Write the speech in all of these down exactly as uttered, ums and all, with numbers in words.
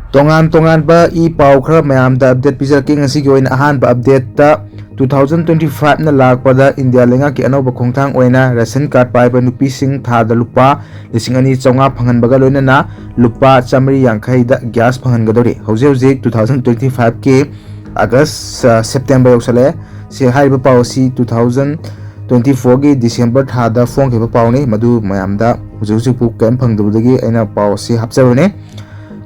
ꯇꯣꯉꯥꯟ ꯇꯣꯉꯥꯟꯕ ꯏ ꯄꯥꯎ ꯈꯔ ꯃꯌꯥꯝꯗ ꯑꯞꯗꯦꯠ ꯄꯤꯖꯔꯛꯀꯦ꯫ ꯉꯁꯤꯒꯤ ꯑꯣꯏꯅ ꯑꯍꯥꯟꯕ ꯑꯞꯗꯦꯠꯇ, two thousand twenty five ꯅ ꯂꯥꯛꯄꯗ ꯏꯟꯗꯤꯌꯥ ꯂꯩꯉꯥꯛꯀꯤ ꯑꯅꯧꯕ ꯈꯣꯡꯊꯥꯡ ꯑꯣꯏꯅ ꯔꯦꯁꯟ ꯀꯥꯔꯗ ꯄꯥꯏꯕ ꯅꯨꯄꯤꯁꯤꯡ ꯊꯥꯗ ꯂꯨꯄꯥ ꯂꯤꯁꯤꯡ ꯑꯅꯤ ꯆꯥꯝꯃꯉꯥ ꯐꯪꯍꯟꯕꯒ ꯂꯣꯏꯅꯅ ꯂꯨꯄꯥ ꯆꯥꯃꯔꯤ ꯌꯥꯡꯈꯩꯗ ꯒ꯭ꯌꯥꯁ ꯐꯪꯍꯟꯒꯗꯧꯔꯤ꯫ ꯍꯧꯖꯤꯛ ꯍꯧꯖꯤꯛ two thousand twenty five ꯀꯤ ꯑꯥꯒꯁ, ꯑ, ꯁꯦꯞꯇꯦꯝꯕꯔ ꯌꯧꯁꯜꯂꯛꯑꯦ꯫ ꯁꯤ ꯍꯥꯏꯔꯤꯕ ꯄꯥꯎ ꯑꯁꯤ two thousand twenty four ꯒꯤ ꯗꯤꯁꯦꯝꯕꯔ ꯊꯥꯗ ꯐꯣꯡꯈꯤꯕ ꯄꯥꯎꯅꯤ꯫ ꯃꯗꯨ ꯃꯌꯥꯝꯗ ꯍꯧꯖꯤꯛ ꯍꯧꯖꯤꯛꯄꯨ ꯀꯔꯤꯝ ꯐꯪꯗꯕꯗꯒꯤ ꯑꯩꯅ ꯄꯥꯎ ꯑꯁꯤ ꯍꯥꯞꯆꯕꯅꯦ꯫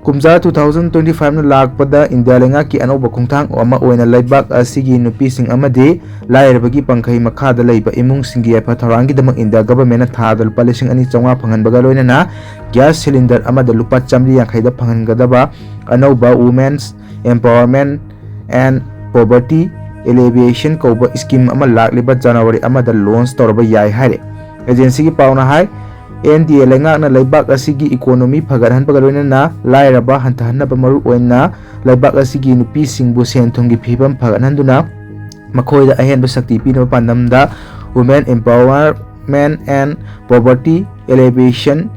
ꯀꯨꯝꯖꯥ two thousand twenty five ꯅ ꯂꯥꯛꯄꯗ ꯏꯟꯗꯤꯌꯥ ꯂꯩꯉꯥꯛꯀꯤ ꯑꯅꯧꯕ ꯈꯣꯡꯊꯥꯡ ꯑꯃ ꯑꯣꯏꯅ ꯂꯩꯕꯥꯛ ꯑꯁꯤꯒꯤ ꯅꯨꯄꯤꯁꯤꯡ ꯑꯃꯗꯤ ꯂꯥꯏꯔꯕꯒꯤ ꯄꯪꯈꯩ ꯃꯈꯥꯗ ꯂꯩꯕ ꯏꯃꯨꯡꯁꯤꯡꯒꯤ ꯌꯥꯏꯐ ꯊꯧꯔꯥꯡꯒꯤꯗꯃꯛ ꯏꯟꯗꯤꯌꯥ ꯒꯚꯔꯟꯃꯦꯟꯠꯅ ꯊꯥꯗ ꯂꯨꯄꯥ ꯂꯤꯁꯤꯡ ꯑꯅꯤ ꯆꯥꯝꯃꯉꯥ ꯐꯪꯍꯟꯕꯒ ꯂꯣꯏꯅꯅ ꯒ꯭ꯌꯥꯁ ꯁꯤꯂꯤꯟꯗꯔ ꯑꯃꯗ ꯂꯨꯄꯥ ꯆꯥꯃꯔꯤ ꯌꯥꯡꯈꯩꯗ ꯐꯪꯍꯟꯒꯗꯕ ꯑꯅꯧꯕ Women's Empowerment and Poverty Alleviation ꯀꯧꯕ ꯁ꯭ꯀꯤꯝ ꯑꯃ ꯂꯥꯛꯂꯤꯕ ꯖꯅꯋꯥꯔꯤ ꯑꯃꯗ ꯂꯣꯟꯆ ꯇꯧꯔꯕ ꯌꯥꯏ ꯍꯥꯏꯔꯦ꯫ ꯑꯦꯖꯦꯟꯁꯤꯒꯤ ꯄꯥꯎꯅ ꯍꯥꯏ, ꯑꯦꯟ ꯗꯤ ꯑꯦ ꯂꯩꯉꯥꯛꯅ ꯂꯩꯕꯥꯛ ꯑꯁꯤꯒꯤ ꯏꯀꯣꯅꯣꯃꯤ ꯐꯒꯠꯍꯟꯕꯒ ꯂꯣꯏꯅꯅ ꯂꯥꯏꯔꯕ ꯍꯟꯊꯍꯟꯅꯕ, ꯃꯔꯨꯑꯣꯏꯅ ꯂꯩꯕꯥꯛ ꯑꯁꯤꯒꯤ ꯅꯨꯄꯤꯁꯤꯡꯕꯨ ꯁꯦꯟ ꯊꯨꯝꯒꯤ ꯐꯤꯕꯝ ꯐꯒꯠꯍꯟꯗꯨꯅ ꯃꯈꯣꯏꯗ ꯑꯍꯦꯟꯕ ꯁꯛꯇꯤ ꯄꯤꯅꯕ ꯄꯥꯟꯗꯝꯗ Women Empowerment and Poverty Alleviation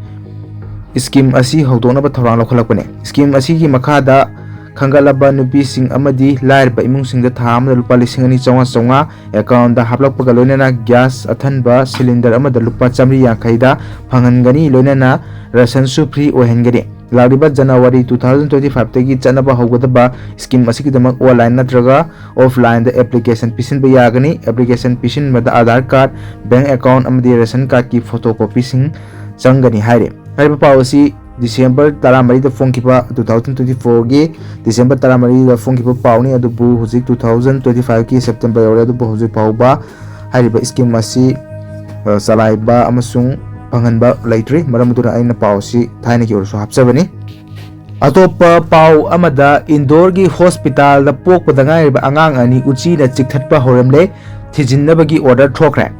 scheme ꯑꯁꯤ ꯍꯧꯗꯣꯛꯅꯕ ꯊꯧꯔꯥꯡ ꯂꯧꯈꯠꯂꯛꯄꯅꯤ꯫ ꯁ꯭ꯀꯤꯝ ꯑꯁꯤꯒꯤ ꯃꯈꯥꯗ ꯈꯟꯒꯠꯂꯕ ꯅꯨꯄꯤꯁꯤꯡ ꯑꯃꯗꯤ ꯂꯥꯏꯔꯕ ꯏꯃꯨꯡꯁꯤꯡꯗ ꯊꯥ ꯑꯃꯗ ꯂꯨꯄꯥ ꯂꯤꯁꯤꯡ ꯑꯅꯤ ꯆꯥꯝꯃꯉꯥ ꯆꯥꯝꯃꯉꯥ ꯑꯦꯀꯥꯎꯟꯗ ꯍꯥꯞꯂꯛꯄꯒ ꯂꯣꯏꯅꯅ ꯒ꯭ꯌꯥꯁ ꯑꯊꯟꯕ ꯁꯤꯂꯤꯟꯗꯔ ꯑꯃꯗ ꯂꯨꯄꯥ ꯆꯥꯃꯔꯤ ꯌꯥꯡꯈꯩꯗ ꯐꯪꯍꯟꯒꯅꯤ, ꯂꯣꯏꯅꯅ ꯔꯦꯁꯟꯁꯨ ꯐ꯭ꯔꯤ ꯑꯣꯏꯍꯟꯒꯅꯤ꯫ ꯂꯥꯛꯂꯤꯕ January two thousand twenty five ꯇꯒꯤ ꯆꯠꯅꯕ ꯍꯧꯒꯗꯕ ꯁ꯭ꯀꯤꯝ ꯑꯁꯤꯒꯤꯗꯃꯛ ꯑꯣꯟꯂꯥꯏꯟ ꯅꯠꯇ꯭ꯔꯒ ꯑꯣꯐꯂꯥꯏꯟꯗ ꯑꯦꯄ꯭ꯂꯤꯀꯦꯁꯟ ꯄꯤꯁꯤꯟꯕ ꯌꯥꯒꯅꯤ꯫ ꯑꯦꯄ꯭ꯂꯤꯀꯦꯁꯟ ꯄꯤꯁꯤꯟꯕꯗ ꯑꯥꯙꯥꯔ ꯀꯥꯔꯗ, ꯕꯦꯡꯛ ꯑꯦꯀꯥꯎꯟꯠ ꯑꯃꯗꯤ ꯔꯦꯁꯟ ꯀꯥꯔꯗꯀꯤ ꯐꯣꯇꯣ ꯀꯣꯄꯤꯁꯤꯡ ꯆꯪꯒꯅꯤ ꯍꯥꯏꯔꯤ꯫ ꯍꯥꯏꯔꯤꯕ ꯄꯥꯎ ꯑꯁꯤ ꯗꯤꯁꯦꯝꯕꯔ ꯇꯔꯥꯃꯔꯤꯗ ꯐꯣꯡꯈꯤꯕ, two thousand twenty four ꯒꯤ ꯗꯤꯁꯦꯝꯕꯔ ꯇꯔꯥꯃꯔꯤꯗ ꯐꯣꯡꯈꯤꯕ ꯄꯥꯎꯅꯤ꯫ ꯑꯗꯨꯕꯨ ꯍꯧꯖꯤꯛ two thousand twenty five ꯀꯤ ꯁꯦꯞꯇꯦꯝꯕꯔ ꯌꯧꯔꯦ, ꯑꯗꯨꯕꯨ ꯍꯧꯖꯤꯛ ꯐꯥꯎꯕ ꯍꯥꯏꯔꯤꯕ ꯁ꯭ꯀꯤꯝ ꯑꯁꯤ, ꯑ, ꯆꯂꯥꯏꯕ ꯑꯃꯁꯨꯡ ꯐꯪꯍꯟꯕ ꯂꯩꯇ꯭ꯔꯤ꯫ ꯃꯔꯝ ꯑꯗꯨꯅ ꯑꯩꯅ ꯄꯥꯎ ꯑꯁꯤ ꯊꯥꯏꯅꯒꯤ ꯑꯣꯏꯔꯁꯨ ꯍꯥꯞꯆꯕꯅꯤ꯫ ꯑꯇꯣꯞꯄ ꯄꯥꯎ ꯑꯃꯗ, ꯏꯟꯗꯣꯔꯒꯤ ꯍꯣꯁꯄꯤꯇꯥꯜꯗ ꯄꯣꯛꯄꯗ ꯉꯥꯏꯔꯤꯕ ꯑꯉꯥꯡ ꯑꯅꯤ ꯎꯆꯤꯅ ꯆꯤꯛꯊꯠꯄ ꯍꯧꯔꯝꯂꯦ꯫ ꯊꯤꯖꯤꯟꯅꯕꯒꯤ ꯑꯣꯔꯗꯔ ꯊꯣꯛꯈ꯭ꯔꯦ꯫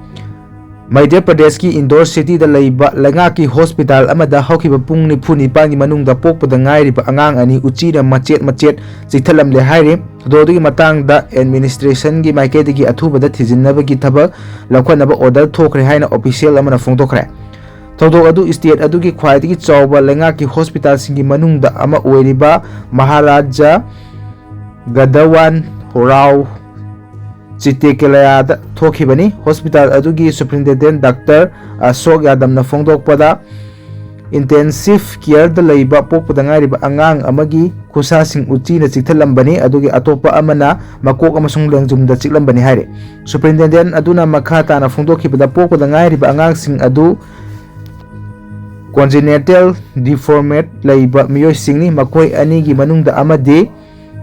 ꯃꯙ꯭ꯌ ꯄ꯭ꯔꯗꯦꯁꯀꯤ ꯏꯟꯗꯣꯔ ꯁꯤꯇꯤꯗ ꯂꯩꯕ ꯂꯩꯉꯥꯛꯀꯤ ꯍꯣꯁꯄꯤꯇꯥꯜ ꯑꯃꯗ ꯍꯧꯈꯤꯕ ꯄꯨꯡ ꯅꯤꯐꯨ ꯅꯤꯄꯥꯟꯒꯤ ꯃꯅꯨꯡꯗ ꯄꯣꯛꯄꯗ ꯉꯥꯏꯔꯤꯕ ꯑꯉꯥꯡ ꯑꯅꯤ ꯎꯆꯤꯅ ꯃꯆꯦꯠ ꯃꯆꯦꯠ ꯆꯤꯛꯊꯠꯂꯝꯂꯦ ꯍꯥꯏꯔꯤ꯫ ꯊꯧꯗꯣꯛ ꯑꯗꯨꯒꯤ ꯃꯇꯥꯡꯗ ꯑꯦꯗꯃꯤꯅꯤꯁꯇ꯭ꯔꯦꯁꯟꯒꯤ ꯃꯥꯏꯀꯩꯗꯒꯤ ꯑꯊꯨꯕꯗ ꯊꯤꯖꯤꯟꯅꯕꯒꯤ ꯊꯕꯛ ꯂꯧꯈꯠꯅꯕ ꯑꯣꯔꯗꯔ ꯊꯣꯛꯈ꯭ꯔꯦ ꯍꯥꯏꯅ ꯑꯣꯐꯤꯁꯤꯌꯦꯜ ꯑꯃꯅ ꯐꯣꯡꯗꯣꯛꯈ꯭ꯔꯦ꯫ ꯊꯧꯗꯣꯛ ꯑꯗꯨ ꯁ꯭ꯇꯦꯠ ꯑꯗꯨꯒꯤ ꯈ꯭ꯋꯥꯏꯗꯒꯤ ꯆꯥꯎꯕ ꯂꯩꯉꯥꯛꯀꯤ ꯍꯣꯁꯄꯤꯇꯥꯜꯁꯤꯡꯒꯤ ꯃꯅꯨꯡꯗ ꯑꯃ ꯑꯣꯏꯔꯤꯕ ꯃꯍꯥꯔꯥꯖꯥ ꯒꯗꯋꯥꯟ ꯔꯥꯎ ꯆꯤꯇꯦꯀꯦꯂꯌꯥꯗ ꯊꯣꯛꯈꯤꯕꯅꯤ꯫ ꯍꯣꯁꯄꯤꯇꯥꯜ ꯑꯗꯨꯒꯤ ꯁꯨꯄ꯭ꯔꯤꯟꯇꯦꯟꯗꯦꯟ ꯗꯥꯛꯇꯔ ꯑꯁꯣꯛ ꯌꯥꯗꯝꯅ ꯐꯣꯡꯗꯣꯛꯄꯗ, ꯏꯟꯇꯦꯟꯁꯤꯚ ꯀꯤꯌꯔꯗ ꯂꯩꯕ ꯄꯣꯛꯄꯗ ꯉꯥꯏꯔꯤꯕ ꯑꯉꯥꯡ ꯑꯃꯒꯤ ꯈꯨꯠꯁꯥꯁꯤꯡ ꯎꯆꯤꯅ ꯆꯤꯛꯊꯠꯂꯝꯕꯅꯤ, ꯑꯗꯨꯒꯤ ꯑꯇꯣꯞꯄ ꯑꯃꯅ ꯃꯀꯣꯛ ꯑꯃꯁꯨꯡ ꯂꯦꯡꯖꯨꯝꯗ ꯆꯤꯛꯂꯝꯕꯅꯤ ꯍꯥꯏꯔꯤ꯫ ꯁꯨꯄ꯭ꯔꯤꯟꯇꯦꯟꯗꯦꯟ ꯑꯗꯨꯅ ꯃꯈꯥ ꯇꯥꯅ ꯐꯣꯡꯗꯣꯛꯈꯤꯕꯗ, ꯄꯣꯛꯄꯗ ꯉꯥꯏꯔꯤꯕ ꯑꯉꯥꯡꯁꯤꯡ ꯑꯗꯨ ꯀꯣꯟꯖꯤꯅꯦꯇꯦꯜ ꯗꯤꯐꯣꯔꯃꯦꯠ ꯂꯩꯕ ꯃꯤꯑꯣꯏꯁꯤꯡꯅꯤ꯫ ꯃꯈꯣꯏ ꯑꯅꯤꯒꯤ ꯃꯅꯨꯡꯗ ꯑꯃꯗꯤ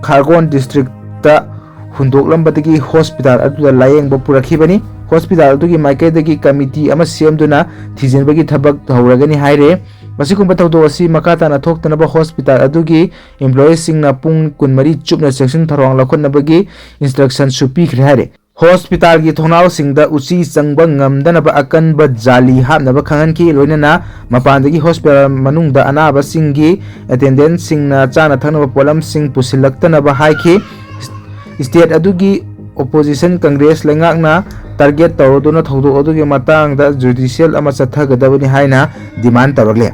ꯈꯥꯔꯒꯣꯟ ꯗꯤꯁꯇ꯭ꯔꯤꯛꯇ ꯍꯨꯟꯗꯣꯛꯂꯝꯕꯗꯒꯤ ꯍꯣꯁꯄꯤꯇꯥꯜ ꯑꯗꯨꯗ ꯂꯥꯌꯦꯡꯕ ꯄꯨꯔꯛꯈꯤꯕꯅꯤ꯫ ꯍꯣꯁꯄꯤꯇꯥꯜ ꯑꯗꯨꯒꯤ ꯃꯥꯏꯀꯩꯗꯒꯤ ꯀꯃꯤꯇꯤ ꯑꯃ ꯁꯦꯝꯗꯨꯅ ꯊꯤꯖꯤꯟꯕꯒꯤ ꯊꯕꯛ ꯇꯧꯍꯧꯔꯒꯅꯤ ꯍꯥꯏꯔꯦ꯫ ꯃꯁꯤꯒꯨꯝꯕ ꯊꯧꯗꯣꯛ ꯑꯁꯤ ꯃꯈꯥ ꯇꯥꯅ ꯊꯣꯛꯇꯅꯕ ꯍꯣꯁꯄꯤꯇꯥꯜ ꯑꯗꯨꯒꯤ ꯏꯝꯄ꯭ꯂꯣꯌꯤꯁꯁꯤꯡꯅ ꯄꯨꯡ ꯀꯨꯟꯃꯔꯤ ꯆꯨꯞꯅ ꯆꯦꯛꯁꯤꯟ ꯊꯧꯔꯥꯡ ꯂꯧꯈꯠꯅꯕꯒꯤ ꯏꯟꯁꯇ꯭ꯔꯛꯁꯟꯁꯨ ꯄꯤꯈ꯭ꯔꯦ ꯍꯥꯏꯔꯦ꯫ ꯍꯣꯁꯄꯤꯇꯥꯜꯒꯤ ꯊꯣꯡꯅꯥꯎꯁꯤꯡꯗ ꯎꯆꯤ ꯆꯪꯕ ꯉꯝꯗꯅꯕ ꯑꯀꯟꯕ ꯖꯥꯂꯤ ꯍꯥꯞꯅꯕ ꯈꯪꯍꯟꯈꯤ, ꯂꯣꯏꯅꯅ ꯃꯄꯥꯟꯗꯒꯤ ꯍꯣꯁꯄꯤꯇꯥꯜ ꯃꯅꯨꯡꯗ ꯑꯅꯥꯕꯁꯤꯡꯒꯤ ꯑꯦꯇꯦꯟꯗꯦꯟꯁꯁꯤꯡꯅ ꯆꯥꯅ ꯊꯛꯅꯕ ꯄꯣꯠꯂꯝꯁꯤꯡ ꯄꯨꯁꯤꯜꯂꯛꯇꯅꯕ ꯍꯥꯏꯈꯤ꯫ ꯁ꯭ꯇꯦꯠ ꯑꯗꯨꯒꯤ ꯑꯣꯄꯣꯖꯤꯁꯟ ꯀꯪꯒ꯭ꯔꯦꯁ ꯂꯩꯉꯥꯛꯅ ꯇꯥꯔꯒꯦꯠ ꯇꯧꯔꯗꯨꯅ ꯊꯧꯗꯣꯛ ꯑꯗꯨꯒꯤ ꯃꯇꯥꯡꯗ ꯖꯨꯗꯤꯁꯤꯌꯦꯜ ꯑꯃ ꯆꯠꯊꯒꯗꯕꯅꯤ ꯍꯥꯏꯅ ꯗꯤꯃꯥꯟ ꯇꯧꯔꯛꯂꯦ꯫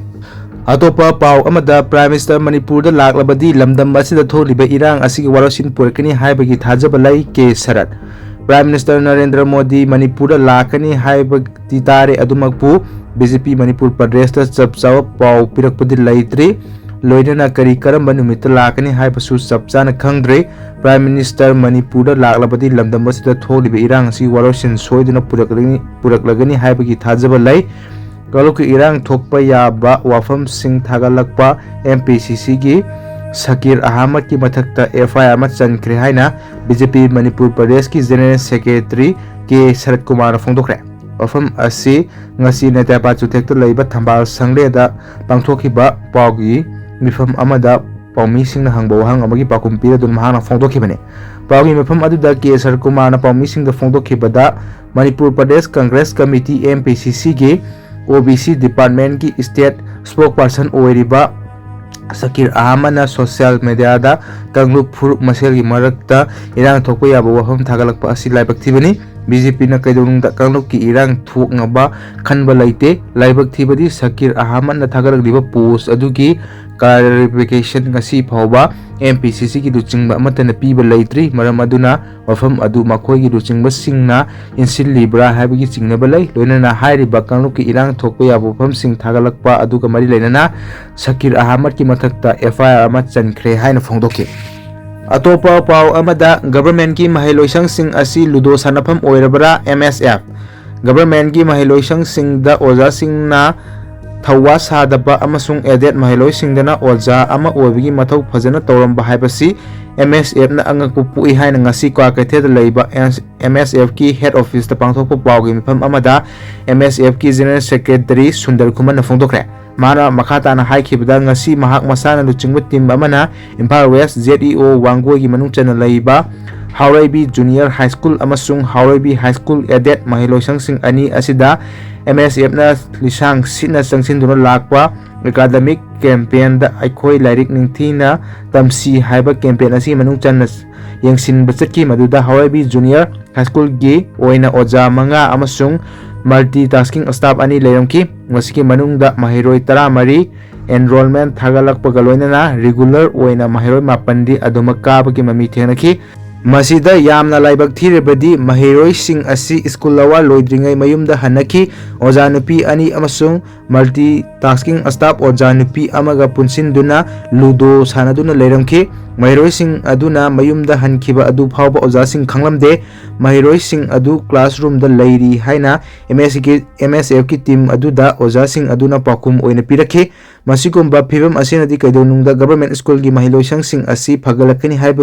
ꯑꯇꯣꯞꯄ ꯄꯥꯎ ꯑꯃꯗ, ꯄ꯭ꯔꯥꯏꯝ ꯃꯤꯅꯤꯁꯇꯔ ꯃꯅꯤꯄꯨꯔꯗ ꯂꯥꯛꯂꯕꯗꯤ ꯂꯝꯗꯝ ꯑꯁꯤꯗ ꯊꯣꯛꯂꯤꯕ ꯏꯔꯥꯡ ꯑꯁꯤꯒꯤ ꯋꯥꯔꯣꯏꯁꯤꯟ ꯄꯨꯔꯛꯀꯅꯤ ꯍꯥꯏꯕꯒꯤ ꯊꯥꯖꯕ ꯂꯩ, ꯀꯦ ꯁꯔꯠ꯫ ꯄ꯭ꯔꯥꯏꯝ ꯃꯤꯅꯤꯁꯇꯔ ꯅꯔꯦꯟꯗ꯭ꯔ ꯃꯣꯗꯤ ꯃꯅꯤꯄꯨꯔꯗ ꯂꯥꯛꯀꯅꯤ ꯍꯥꯏꯕꯗꯤ ꯇꯥꯔꯦ, ꯑꯗꯨꯃꯛꯄꯨ ꯕꯤ ꯖꯦ ꯄꯤ ꯃꯅꯤꯄꯨꯔ ꯄ꯭ꯔꯗꯦꯁꯇ ꯆꯞ ꯆꯥꯕ ꯄꯥꯎ ꯄꯤꯔꯛꯄꯗꯤ ꯂꯩꯇ꯭ꯔꯤ꯫ ꯂꯣꯏꯅꯅ ꯀꯔꯤ ꯀꯔꯝꯕ ꯅꯨꯃꯤꯠꯇ ꯂꯥꯛꯀꯅꯤ ꯍꯥꯏꯕꯁꯨ ꯆꯞ ꯆꯥꯅ ꯈꯪꯗ꯭ꯔꯤ꯫ ꯄ꯭ꯔꯥꯏꯝ ꯃꯤꯅꯤꯁꯇꯔ ꯃꯅꯤꯄꯨꯔꯗ ꯂꯥꯛꯂꯕꯗꯤ ꯂꯝꯗꯝ ꯑꯁꯤꯗ ꯊꯣꯛꯂꯤꯕ ꯏꯔꯥꯡ ꯑꯁꯤ ꯋꯥꯔꯣꯏꯁꯤꯟ ꯁꯣꯏꯗꯅ ꯄꯨꯔꯛꯂꯒꯅꯤ, ꯄꯨꯔꯛꯂꯒꯅꯤ ꯍꯥꯏꯕꯒꯤ ꯊꯥꯖꯕ ꯂꯩ꯫ ꯀꯥꯡꯂꯨꯞꯀꯤ ꯏꯔꯥꯡ ꯊꯣꯛꯄ ꯌꯥꯕ ꯋꯥꯐꯝꯁꯤꯡ ꯊꯥꯒꯠꯂꯛꯄ ꯑꯦꯝ ꯄꯤ ꯁꯤ ꯁꯤꯒꯤ ꯁꯀꯤꯔ ꯑꯍꯃꯗꯀꯤ ꯃꯊꯛꯇ ꯑꯦꯐ ꯑꯥꯏ ꯑꯥꯔ ꯑꯃ ꯆꯟꯈ꯭ꯔꯦ ꯍꯥꯏꯅ ꯕꯤ ꯖꯦ ꯄꯤ ꯃꯅꯤꯄꯨꯔ ꯄ꯭ꯔꯗꯦꯁꯀꯤ ꯖꯦꯅꯔꯦꯜ ꯁꯦꯀ꯭ꯔꯦꯇꯔꯤ ꯀꯦ ꯁꯔꯠ ꯀꯨꯃꯥꯔꯅ ꯐꯣꯡꯗꯣꯛꯈ꯭ꯔꯦ꯫ ꯋꯥꯐꯝ ꯑꯁꯤ ꯉꯁꯤ ꯅꯦꯇꯥꯄꯥ ꯆꯨꯊꯦꯛꯇ ꯂꯩꯕ ꯊꯝꯕꯥꯜ ꯁꯪꯂꯦꯟꯗ ꯄꯥꯡꯊꯣꯛꯈꯤꯕ ꯄꯥꯎꯒꯤ ꯃꯤꯐꯝ ꯑꯃꯗ ꯄꯥꯎꯃꯤꯁꯤꯡꯅ ꯍꯪꯕ ꯋꯥꯍꯪ ꯑꯃꯒꯤ ꯄꯥꯎꯈꯨꯝ ꯄꯤꯔꯗꯨꯅ ꯃꯍꯥꯛꯅ ꯐꯣꯡꯗꯣꯛꯈꯤꯕꯅꯤ꯫ ꯄꯥꯎꯒꯤ ꯃꯤꯐꯝ ꯑꯗꯨꯗ ꯀꯦ ꯁꯔꯠ ꯀꯨꯃꯥꯔꯅ ꯄꯥꯎꯃꯤꯁꯤꯡꯗ ꯐꯣꯡꯗꯣꯛꯈꯤꯕꯗ, Manipur Pradesh Congress committee, M P C ꯁꯤꯒꯤ ꯑꯣ ꯕꯤ ꯁꯤ ꯗꯤꯄꯥꯔꯠꯃꯦꯟꯒꯤ ꯁ꯭ꯇꯦꯠ ꯁ꯭ꯄꯣꯛꯄꯔꯁꯟ ꯑꯣꯏꯔꯤꯕ ꯁꯀꯤꯔ ꯑꯍꯃꯗꯅ ꯁꯣꯁꯤꯌꯦꯜ ꯃꯦꯗꯤꯌꯥꯗ ꯀꯥꯡꯂꯨꯞ ꯐꯨꯔꯨꯞ ꯃꯁꯦꯜꯒꯤ ꯃꯔꯛꯇ ꯏꯔꯥꯡ ꯊꯣꯛꯄ ꯌꯥꯕ ꯋꯥꯐꯝ ꯊꯥꯒꯠꯂꯛꯄ ꯑꯁꯤ ꯂꯥꯏꯕꯛ ꯊꯤꯕꯅꯤ꯫ ꯕꯤ ꯖꯦ ꯄꯤꯅ ꯀꯩꯗꯧꯅꯨꯡꯗ ꯀꯥꯡꯂꯨꯞꯀꯤ ꯏꯔꯥꯡ ꯊꯣꯛꯅꯕ ꯈꯟꯕ ꯂꯩꯇꯦ꯫ ꯂꯥꯏꯕꯛ ꯊꯤꯕꯗꯤ ꯁꯀꯤꯔ ꯑꯍꯃꯗꯅ ꯊꯥꯒꯠꯂꯛꯂꯤꯕ ꯄꯣꯁ ꯑꯗꯨꯒꯤ ꯀ꯭ꯂꯥꯔꯤꯐꯤꯀꯦꯁꯟ ꯉꯁꯤ ꯐꯥꯎꯕ ꯑꯦꯝ ꯄꯤ ꯁꯤ ꯁꯤꯒꯤ ꯂꯨꯆꯤꯡꯕ ꯑꯃꯠꯇꯅ ꯄꯤꯕ ꯂꯩꯇ꯭ꯔꯤ꯫ ꯃꯔꯝ ꯑꯗꯨꯅ ꯃꯐꯝ ꯑꯗꯨ ꯃꯈꯣꯏꯒꯤ ꯂꯨꯆꯤꯡꯕꯁꯤꯡꯅ ꯏꯟꯁꯤꯜꯂꯤꯕ꯭ꯔꯥ ꯍꯥꯏꯕꯒꯤ ꯆꯤꯡꯅꯕ ꯂꯩ꯫ ꯂꯣꯏꯅꯅ ꯍꯥꯏꯔꯤꯕ ꯀꯥꯡꯂꯨꯞꯀꯤ ꯏꯔꯥꯡ ꯊꯣꯛꯄ ꯌꯥꯕ ꯃꯐꯝꯁꯤꯡ ꯊꯥꯒꯠꯂꯛꯄ ꯑꯗꯨꯒ ꯃꯔꯤ ꯂꯩꯅꯅ ꯁꯀꯤꯔ ꯑꯍꯃꯗꯀꯤ ꯃꯊꯛꯇ ꯑꯦꯐ ꯑꯥꯏ ꯑꯥꯔ ꯑꯃ ꯆꯟꯈ꯭ꯔꯦ ꯍꯥꯏꯅ ꯐꯣꯡꯗꯣꯛꯈꯤ꯫ ꯑꯇꯣꯞꯄ ꯄꯥꯎ ꯑꯃꯗ, ꯒꯚꯔꯟꯃꯦꯟꯠꯀꯤ ꯃꯍꯩꯂꯣꯏꯁꯪꯁꯤꯡ ꯑꯁꯤ ꯂꯨꯗꯣ ꯁꯥꯟꯅꯐꯝ ꯑꯣꯏꯔꯕ꯭ꯔꯥ? ꯑꯦꯝ ꯑꯦꯁ ꯑꯦꯐ꯫ ꯒꯚꯔꯟꯃꯦꯟꯠꯀꯤ ꯃꯍꯩꯂꯣꯏꯁꯪꯁꯤꯡꯗ ꯑꯣꯖꯥꯁꯤꯡꯅ ꯊꯧꯋꯥ ꯁꯥꯗꯕ ꯑꯃꯁꯨꯡ ꯑꯦꯗꯦꯗ ꯃꯍꯩꯂꯣꯏꯁꯤꯡꯗꯅ ꯑꯣꯖꯥ ꯑꯃ ꯑꯣꯏꯕꯒꯤ ꯃꯊꯧ ꯐꯖꯅ ꯇꯧꯔꯝꯕ ꯍꯥꯏꯕꯁꯤ ꯑꯦꯝ ꯑꯦꯁ ꯑꯦꯐꯅ ꯑꯉꯛꯄ ꯄꯣꯛꯏ ꯍꯥꯏꯅ ꯉꯁꯤ ꯀ꯭ꯋꯥꯀꯩꯊꯦꯜꯗ ꯂꯩꯕ ꯑꯦꯝ ꯑꯦꯁ ꯑꯦꯐꯀꯤ ꯍꯦꯗ ꯑꯣꯐꯤꯁꯇ ꯄꯥꯡꯊꯣꯛꯄ ꯄꯥꯎꯒꯤ ꯃꯤꯐꯝ ꯑꯃꯗ ꯑꯦꯝ ꯑꯦꯁ ꯑꯦꯐꯀꯤ ꯖꯦꯅꯔꯦꯜ ꯁꯦꯀ꯭ꯔꯦꯇꯔꯤ ꯁꯨꯟꯗꯔ ꯈꯨꯃꯟꯅ ꯐꯣꯡꯗꯣꯛꯈ꯭ꯔꯦ꯫ ꯃꯥꯅ ꯃꯈꯥ ꯇꯥꯅ ꯍꯥꯏꯈꯤꯕꯗ, ꯉꯁꯤ ꯃꯍꯥꯛ ꯃꯁꯥꯅ ꯂꯨꯆꯤꯡꯕ ꯇꯤꯝ ꯑꯃꯅ ꯏꯝꯐꯥꯜ ꯋꯦꯁ ꯖꯦꯗ ꯏ ꯑꯣ ꯋꯥꯡꯒꯣꯏꯒꯤ ꯃꯅꯨꯡ ꯆꯟꯅ ꯂꯩꯕ ꯍꯥꯎꯔꯩꯕꯤ ꯖꯨꯅꯤꯌꯔ ꯍꯥꯏ ꯁ꯭ꯀꯨꯜ ꯑꯃꯁꯨꯡ ꯍꯥꯎꯔꯩꯕꯤ ꯍꯥꯏ ꯁ꯭ꯀꯨꯜ ꯑꯦꯗꯦꯗ ꯃꯍꯩꯂꯣꯏꯁꯪꯁꯤꯡ ꯑꯅꯤ ꯑꯁꯤꯗ ꯑꯦꯝ ꯑꯦꯁ ꯑꯦꯐꯅ ꯂꯤꯁꯥꯡ ꯁꯤꯠꯅ ꯆꯪꯁꯤꯟꯗꯨꯅ ꯂꯥꯛꯄ ꯑꯦꯀꯥꯗꯃꯤꯛ ꯀꯦꯝꯄꯦꯟꯗ "ꯑꯩꯈꯣꯏ ꯂꯥꯏꯔꯤꯛ ꯅꯤꯡꯊꯤꯅ ꯇꯝꯁꯤ" ꯍꯥꯏꯕ ꯀꯦꯝꯄꯦꯟ ꯑꯁꯤꯒꯤ ꯃꯅꯨꯡ ꯆꯟꯅ ꯌꯦꯡꯁꯤꯟꯕ ꯆꯠꯈꯤ꯫ ꯃꯗꯨꯗ ꯍꯥꯎꯔꯩꯕꯤ ꯖꯨꯅꯤꯌꯔ ꯍꯥꯏ ꯁ꯭ꯀꯨꯜꯒꯤ ꯑꯣꯏꯅ ꯑꯣꯖꯥ ꯃꯉꯥ ꯑꯃꯁꯨꯡ ꯃꯜꯇꯤ ꯇꯥꯁꯀꯤꯡ ꯁ꯭ꯇꯥꯐ ꯑꯅꯤ ꯂꯩꯔꯝꯈꯤ꯫ ꯃꯁꯤꯒꯤ ꯃꯅꯨꯡꯗ ꯃꯍꯩꯔꯣꯏ ꯇꯔꯥꯃꯔꯤ ꯑꯦꯟꯔꯣꯜꯃꯦꯟꯠ ꯊꯥꯒꯠꯂꯛꯄꯒ ꯂꯣꯏꯅꯅ ꯔꯤꯒꯨꯂꯔ ꯑꯣꯏꯅ ꯃꯍꯩꯔꯣꯏ ꯃꯥꯄꯟꯗꯤ ꯑꯗꯨꯃꯛ ꯀꯥꯕꯒꯤ ꯃꯃꯤ ꯊꯦꯡꯅꯈꯤ꯫ ꯃꯁꯤꯗ ꯌꯥꯝꯅ ꯂꯥꯏꯕꯛ ꯊꯤꯔꯕꯗꯤ ꯃꯍꯩꯔꯣꯏꯁꯤꯡ ꯑꯁꯤ ꯁ꯭ꯀꯨꯜ ꯑꯋꯥꯔ ꯂꯣꯏꯗ꯭ꯔꯤꯉꯩ ꯃꯌꯨꯝꯗ ꯍꯟꯅꯈꯤ꯫ ꯑꯣꯖꯥ ꯅꯨꯄꯤ ꯑꯅꯤ ꯑꯃꯁꯨꯡ ꯃꯜꯇꯤ ꯇꯥꯁꯀꯤꯡ ꯁ꯭ꯇꯥꯐ ꯑꯣꯖꯥ ꯅꯨꯄꯤ ꯑꯃꯒ ꯄꯨꯟꯁꯤꯟꯗꯨꯅ ꯂꯨꯗꯣ ꯁꯥꯟꯅꯗꯨꯅ ꯂꯩꯔꯝꯈꯤ꯫ ꯃꯍꯩꯔꯣꯏꯁꯤꯡ ꯑꯗꯨꯅ ꯃꯌꯨꯝꯗ ꯍꯟꯈꯤꯕ ꯑꯗꯨ ꯐꯥꯎꯕ ꯑꯣꯖꯥꯁꯤꯡ ꯈꯪꯂꯝꯗꯦ꯫ ꯃꯍꯩꯔꯣꯏꯁꯤꯡ ꯑꯗꯨ ꯀ꯭ꯂꯥꯁꯔꯨꯝꯗ ꯂꯩꯔꯤ ꯍꯥꯏꯅ ꯑꯦꯝ ꯑꯦꯁ ꯑꯦꯐꯀꯤ ꯇꯤꯝ ꯑꯗꯨꯗ ꯑꯣꯖꯥꯁꯤꯡ ꯑꯗꯨꯅ ꯄꯥꯎꯈꯨꯝ ꯑꯣꯏꯅ ꯄꯤꯔꯛꯈꯤ꯫ ꯃꯁꯤꯒꯨꯝꯕ ꯐꯤꯚꯝ ꯑꯁꯤꯅꯗꯤ ꯀꯩꯗꯧꯅꯨꯡꯗ ꯒꯚꯔꯟꯃꯦꯟꯠ ꯁ꯭ꯀꯨꯜꯒꯤ ꯃꯍꯩꯂꯣꯏꯁꯪꯁꯤꯡ ꯑꯁꯤ ꯐꯒꯠꯂꯛꯀꯅꯤ ꯍꯥꯏꯕ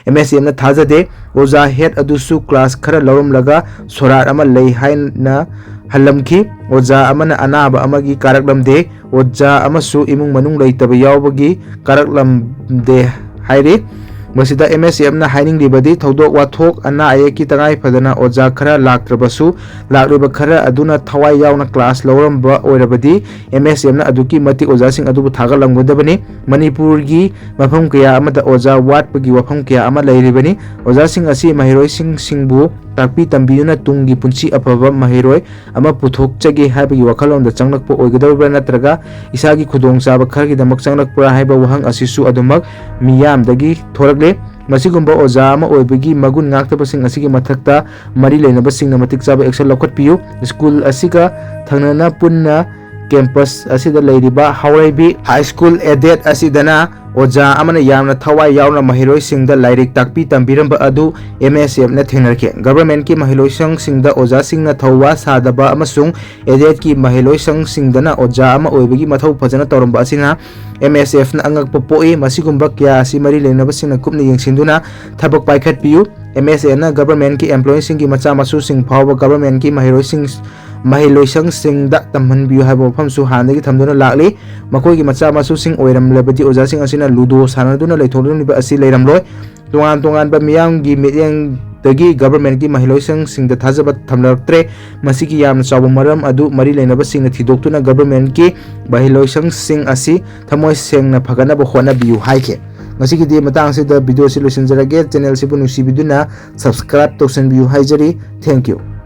ꯑꯦꯝ ꯑꯦꯁ ꯑꯦꯐꯅ ꯊꯥꯖꯗꯦ꯫ ꯑꯣꯖꯥ ꯍꯦꯗ ꯑꯗꯨꯁꯨ ꯀ꯭ꯂꯥꯁ ꯈꯔ ꯂꯧꯔꯝꯂꯒ ꯁꯣꯔꯥꯠ ꯑꯃ ꯂꯩ ꯍꯥꯏꯅ ꯍꯜꯂꯝꯈꯤ꯫ ꯑꯣꯖꯥ ꯑꯃꯅ ꯑꯅꯥꯕ ꯑꯃꯒꯤ ꯀꯥꯔꯛꯂꯝꯗꯦ꯫ ꯑꯣꯖꯥ ꯑꯃꯁꯨ ꯏꯃꯨꯡ ꯃꯅꯨꯡ ꯂꯩꯇꯕ ꯌꯥꯎꯕꯒꯤ ꯀꯥꯔꯛꯂꯝꯗꯦ ꯍꯥꯏꯔꯤ꯫ ꯃꯁꯤꯗ ꯑꯦꯝ ꯑꯦꯁ ꯑꯦꯐꯅ ꯍꯥꯏꯅꯤꯡꯂꯤꯕꯗꯤ, ꯊꯧꯗꯣꯛ ꯋꯥꯊꯣꯛ ꯑꯅꯥ ꯑꯌꯦꯛꯀꯤ ꯇꯉꯥꯏ ꯐꯗꯅ ꯑꯣꯖꯥ ꯈꯔ ꯂꯥꯛꯇ꯭ꯔꯕꯁꯨ, ꯂꯥꯛꯂꯤꯕ ꯈꯔ ꯑꯗꯨꯅ ꯊꯋꯥꯏ ꯌꯥꯎꯅ ꯀ꯭ꯂꯥꯁ ꯂꯧꯔꯝꯕ ꯑꯣꯏꯔꯕꯗꯤ, ꯑꯦꯝ ꯑꯦꯁ ꯑꯦꯐꯅ ꯑꯗꯨꯛꯀꯤ ꯃꯇꯤꯛ ꯑꯣꯖꯥꯁꯤꯡ ꯑꯗꯨꯕꯨ ꯊꯥꯒꯠꯂꯝꯒꯗꯕꯅꯤ꯫ ꯃꯅꯤꯄꯨꯔꯒꯤ ꯃꯐꯝ ꯀꯌꯥ ꯑꯃꯗ ꯑꯣꯖꯥ ꯋꯥꯠꯄꯒꯤ ꯋꯥꯐꯝ ꯀꯌꯥ ꯑꯃ ꯂꯩꯔꯤꯕꯅꯤ꯫ ꯑꯣꯖꯥꯁꯤꯡ ꯑꯁꯤ ꯃꯍꯩꯔꯣꯏꯁꯤꯡꯕꯨ ꯇꯥꯛꯄꯤ ꯇꯝꯕꯤꯗꯨꯅ ꯇꯨꯡꯒꯤ ꯄꯨꯟꯁꯤ ꯑꯐꯕ ꯃꯍꯩꯔꯣꯏ ꯑꯃ ꯄꯨꯊꯣꯛꯆꯒꯦ ꯍꯥꯏꯕꯒꯤ ꯋꯥꯈꯜꯂꯣꯟꯗ ꯆꯪꯂꯛꯄ ꯑꯣꯏꯒꯗꯧꯔꯤꯕ꯭ꯔꯥ, ꯅꯠꯇ꯭ꯔꯒ ꯏꯁꯥꯒꯤ ꯈꯨꯗꯣꯡꯆꯥꯕ ꯈꯔꯒꯤꯗꯃꯛ ꯆꯪꯂꯛꯄ꯭ꯔꯥ ꯍꯥꯏꯕ ꯋꯥꯍꯪ ꯑꯁꯤꯁꯨ ꯑꯗꯨꯃꯛ ꯃꯤꯌꯥꯝꯗꯒꯤ ꯊꯣꯔꯛꯂꯦ꯫ ꯃꯁꯤꯒꯨꯝꯕ ꯑꯣꯖꯥ ꯑꯃ ꯑꯣꯏꯕꯒꯤ ꯃꯒꯨꯟ ꯉꯥꯛꯇꯕꯁꯤꯡ ꯑꯁꯤꯒꯤ ꯃꯊꯛꯇ ꯃꯔꯤ ꯂꯩꯅꯕꯁꯤꯡꯅ ꯃꯇꯤꯛ ꯆꯥꯕ action ꯂꯧꯈꯠꯄꯤꯌꯨ꯫ ꯁ꯭ꯀꯨꯜ ꯑꯁꯤꯒ ꯊꯪꯅꯅ ꯄꯨꯟꯅ campus ꯑꯁꯤꯗ ꯂꯩꯔꯤꯕ ꯍꯥꯎꯔꯩꯕꯤ ꯍꯥꯏ ꯁ꯭ꯀꯨꯜ aided ꯑꯁꯤꯗꯅ ꯑꯣꯖꯥ ꯑꯃꯅ ꯌꯥꯝꯅ ꯊꯋꯥꯏ ꯌꯥꯎꯅ ꯃꯍꯩꯔꯣꯏꯁꯤꯡꯗ ꯂꯥꯏꯔꯤꯛ ꯇꯥꯛꯄꯤ ꯇꯝꯕꯤꯔꯝꯕ ꯑꯗꯨ ꯑꯦꯝ ꯑꯦꯁ ꯑꯦꯐꯅ ꯊꯦꯡꯅꯔꯛꯈꯤ꯫ ꯒꯚꯔꯟꯃꯦꯟꯠꯀꯤ ꯃꯍꯩꯂꯣꯏꯁꯪꯁꯤꯡꯗ ꯑꯣꯖꯥꯁꯤꯡꯅ ꯊꯧꯋꯥ ꯁꯥꯗꯕ ꯑꯃꯁꯨꯡ aidedꯀꯤ ꯃꯍꯩꯂꯣꯏꯁꯪꯁꯤꯡꯗꯅ ꯑꯣꯖꯥ ꯑꯃ ꯑꯣꯏꯕꯒꯤ ꯃꯊꯧ ꯐꯖꯅ ꯇꯧꯔꯝꯕ ꯑꯁꯤꯅ ꯑꯦꯝ ꯑꯦꯁ ꯑꯦꯐꯅ ꯑꯉꯛꯄ ꯄꯣꯛꯏ꯫ ꯃꯁꯤꯒꯨꯝꯕ ꯀꯌꯥ ꯑꯁꯤ ꯃꯔꯤ ꯂꯩꯅꯕꯁꯤꯡꯅ ꯀꯨꯞꯅ ꯌꯦꯡꯁꯤꯟꯗꯨꯅ ꯊꯕꯛ ꯄꯥꯏꯈꯠꯄꯤꯌꯨ꯫ ꯑꯦꯝ ꯑꯦꯁ ꯑꯦꯐꯅ ꯒꯚꯔꯟꯃꯦꯟꯠꯀꯤ employeeꯁꯤꯡꯒꯤ ꯃꯆꯥ ꯃꯁꯨꯁꯤꯡ ꯐꯥꯎꯕ ꯒꯚꯔꯟꯃꯦꯟꯠꯀꯤ ꯃꯍꯩꯔꯣꯏꯁꯤꯡ ꯃꯍꯩꯂꯣꯏꯁꯪꯁꯤꯡꯗ ꯇꯝꯍꯟꯕꯤꯌꯨ ꯍꯥꯏꯕ ꯋꯥꯐꯝꯁꯨ ꯍꯥꯟꯅꯗꯒꯤ ꯊꯝꯗꯨꯅ ꯂꯥꯛꯂꯤ꯫ ꯃꯈꯣꯏꯒꯤ ꯃꯆꯥ ꯃꯁꯨꯁꯤꯡ ꯑꯣꯏꯔꯝꯂꯕꯗꯤ ꯑꯣꯖꯥꯁꯤꯡ ꯑꯁꯤꯅ ꯂꯨꯗꯣ ꯁꯥꯟꯅꯗꯨꯅ ꯂꯩꯊꯣꯛꯂꯝꯂꯤꯕ ꯑꯁꯤ ꯂꯩꯔꯝꯂꯣꯏ꯫ ꯇꯣꯉꯥꯟ ꯇꯣꯉꯥꯟꯕ ꯃꯤꯌꯥꯝꯒꯤ ꯃꯤꯠꯌꯦꯡꯗꯒꯤ ꯒꯚꯔꯟꯃꯦꯟꯠꯀꯤ ꯃꯍꯩꯂꯣꯏꯁꯪꯁꯤꯡꯗ ꯊꯥꯖꯕ ꯊꯝꯂꯛꯇ꯭ꯔꯦ꯫ ꯃꯁꯤꯒꯤ ꯌꯥꯝꯅ ꯆꯥꯎꯕ ꯃꯔꯝ ꯑꯗꯨ ꯃꯔꯤ ꯂꯩꯅꯕꯁꯤꯡꯅ ꯊꯤꯗꯣꯛꯇꯨꯅ ꯒꯚꯔꯟꯃꯦꯟꯠꯀꯤ ꯃꯍꯩꯂꯣꯏꯁꯪꯁꯤꯡ ꯑꯁꯤ ꯊꯃꯣꯏ ꯁꯦꯡꯅ ꯐꯒꯠꯅꯕ ꯍꯣꯠꯅꯕꯤꯌꯨ ꯍꯥꯏꯈꯤ꯫ ꯉꯁꯤꯒꯤꯗꯤ ꯃꯇꯥꯡ ꯑꯁꯤꯗ video ꯑꯁꯤ ꯂꯣꯏꯁꯤꯟꯖꯔꯒꯦ꯫ Channelꯁꯤꯕꯨ ꯅꯨꯡꯁꯤꯕꯤꯗꯨꯅ subscribe ꯇꯧꯁꯤꯟꯕꯤꯌꯨ ꯍꯥꯏꯖꯔꯤ꯫ Thank you꯫